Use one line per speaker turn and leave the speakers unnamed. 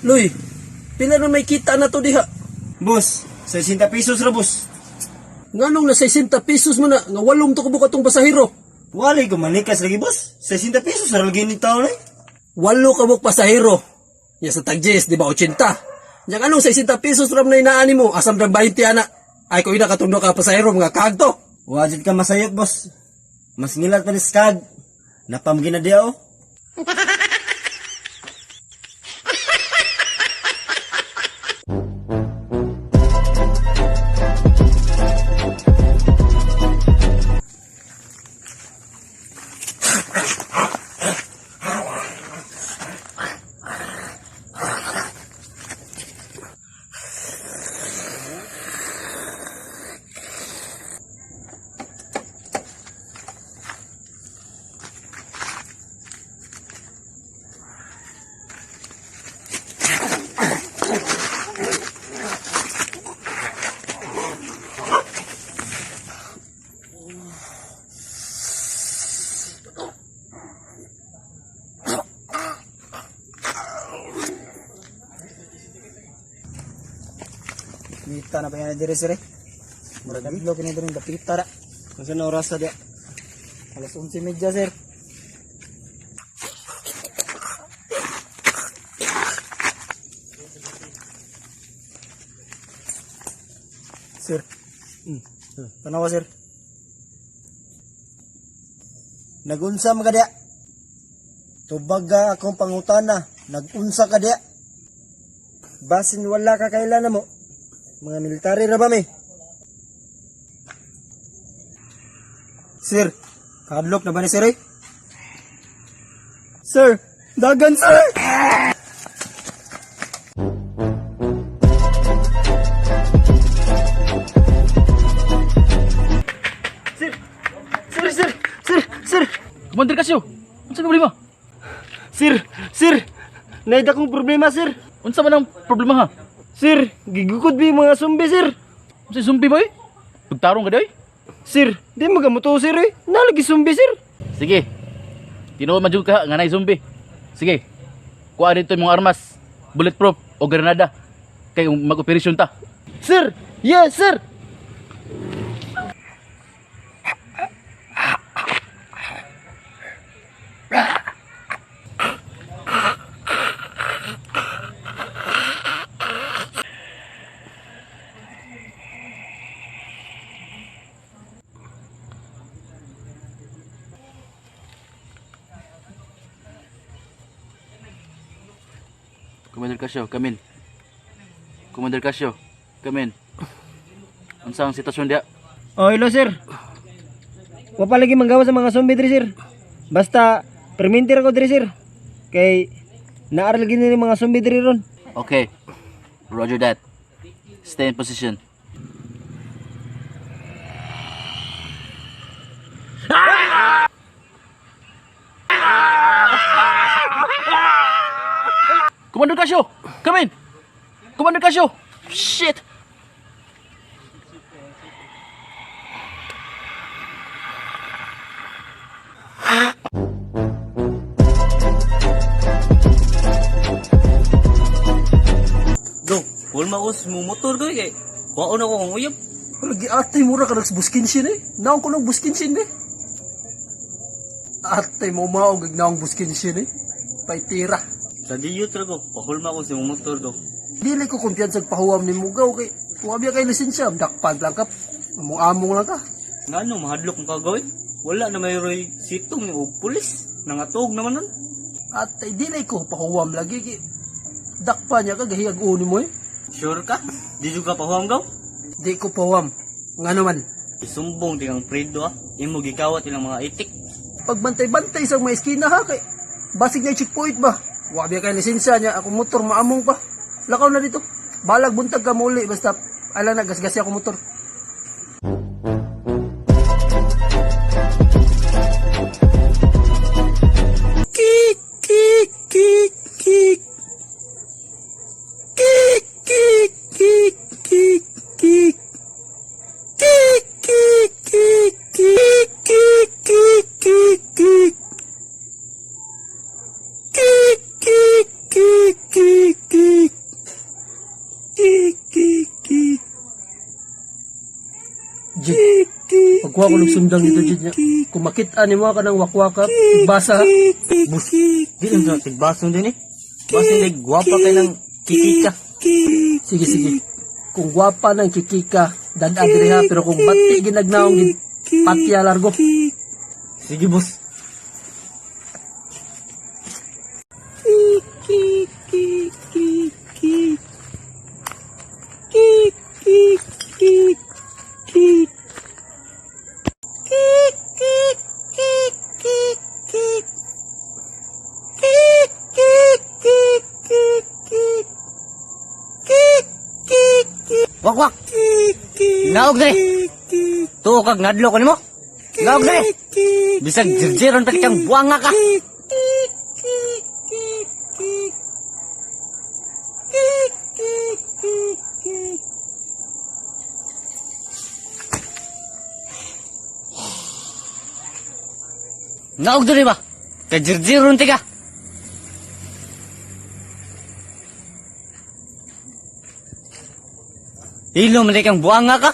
Luy, pila na may kita na to diha?
Boss, 60 pesos ra, boss.
Nganong na 60 pesos mo na, nga walong to kabuok atong pasahero.
Walay ko manikas lagi, boss. 60 pesos ra lagi ni taon eh.
Walo kabuk pasahero. Ya sa tagjes, di ba 80? Yang anong 60 pesos ram na inaani mo, asam rang 20 ana. Ay ko ina katong duha ka pasahero mga kagto.
Wajid ka masayot, boss. Mas ngilat pa ni skag. Napamgina diya, oh.
Mita na pa yan dire sir eh. Murag adlaw kini dire dapita ra.
Unsa na oras sa diya?
Alas 11:30, sir. Sir. Tanawa, sir.
Nagunsa man ka diya. Tubaga akong pangutana. Nagunsa ka diya. Basin wala ka kailan na mo. Mga military ra ba mi?
Sir, kadlok na ba ni sir eh? Sir, dagan, sir!
Sir, sir, sir, sir.
Commander Casio, unsa problema?
Sir, sir. Naida kong problema, sir.
Unsa man ang problema ha?
Sir, gigukod bi mga zombie, sir.
Unsa zombie boy? Pagtarong ka day?
Sir, di magamuto, sir, eh. Nalagi zombie, sir.
Sige. Tinuod man jud ka nga nay zombie. Sige. Kuha dito imong armas, bulletproof o granada kay mag-operasyon ta.
Sir, yes, sir.
Commander Casio, come in. Commander Casio, come in. Unsa ang sitwasyon diha?
Oh, hello, sir. Wa pa lagi manggawa sa mga zombie diri, sir. Basta permintir ako diri, sir. Kay naar lagi nila mga zombie diri ron.
Okay. Roger that. Stay in position. Commander Casio, come in. Commander Casio. Shit.
Go, hulma ko sa motor ko kay. Kuwaon ako kung uyab.
Lagi atay mura ka nags buskinsin eh. Naong ko nang buskinsin eh. Atay mo maong gig naong buskinsin eh. Paitira.
Sa diyot ra ko, pahulma ko sa motor ko.
Dili ko kumpiyansa pahuwam ni Mugaw kay kung abi kay lisensya, dakpan lang ka. Among-among lang ka.
Ngano mahadlok mo kagawin? Wala na may roy sitong ni og pulis. Nangatog naman nun.
Atay dili ko pahuwam lagi kay dakpan niya ka gahiyag uni mo eh.
Sure ka? Di jud ka pahuwam gaw?
Di ko pahuwam. Ngano man.
Isumbong di kang Fredo ah. Imo gikawat ilang mga itik.
Pagbantay-bantay sa mga eskina ha kay basig na checkpoint ba. Wa biya kay lisensya niya ako motor maamong pa. Lakaw na dito. Balag buntag ka muli basta ala na gasgasi ako motor. Kik kik kik kik. Kik kik kik kik kik. Kik kik kik kik kik kik kik kik. Kik kik kik kik kik. Kuha ko ng sundang dito jud niya. Kung makita nimo ka ng wakwaka, basa.
Boss, di lang sa tigbason din eh. Basin ay gwapa kay ng kikika.
Sige sige. Kung gwapa ng kikika, dad-a diri ha, pero kung bati ginagnaong gid patya largo.
Sige, boss. Wak wak. Naog dre. Tuo kag ngadlo ko nimo. Naog dre. Bisag jirjiron pa kitang buwanga ka. Naog dre ba? Kay jirjiron ti ka. Ilo man kang buwanga ka.